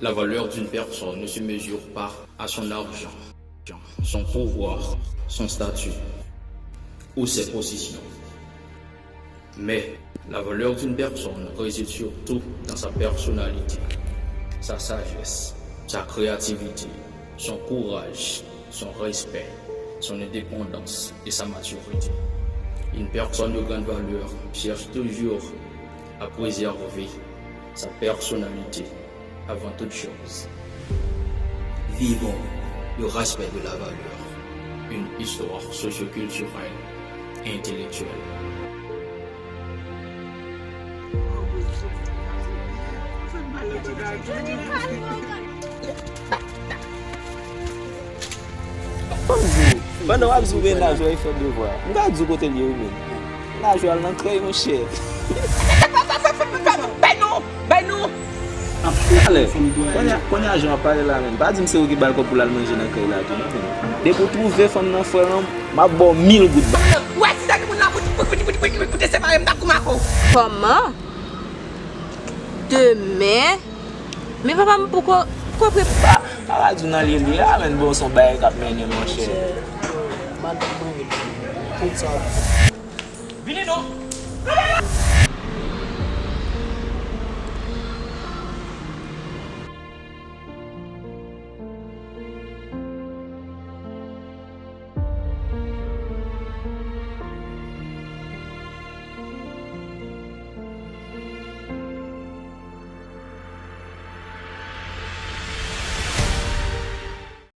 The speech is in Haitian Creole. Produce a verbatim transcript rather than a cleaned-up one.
La valeur d'une personne ne se mesure pas à son argent, son pouvoir, son statut ou ses possessions. Mais la valeur d'une personne réside surtout dans sa personnalité, sa sagesse, sa créativité, son courage, son respect, son indépendance et sa maturité. Une personne de grande valeur cherche toujours à préserver sa personnalité avant toute chose. Vivons le respect de la valeur, une histoire socioculturelle et intellectuelle. Fò m di w, pandan w ap di w gen laj wè e fè devwa, m ka di w kote l ye wi menm. Laj wè al nan krèy monchè. Bay nou! Bay nou! Ale, kounye a jan w ap pale la menm, pa di m se ou ki ba l kòb pou l al manje nan krèy la tou non menm. Depi w twouve fanm nan frè l non, m ap ba w mil goud. Wè si sa ki moun nan pou te separe m t ap kou mako. Kòman? Demen? Men papa m poko konpre. Pa pa di w nan lye l ye a menm, bon se yon bagay k ap mennen monchè. Madanm mwen rele. Tout sa. Vini non!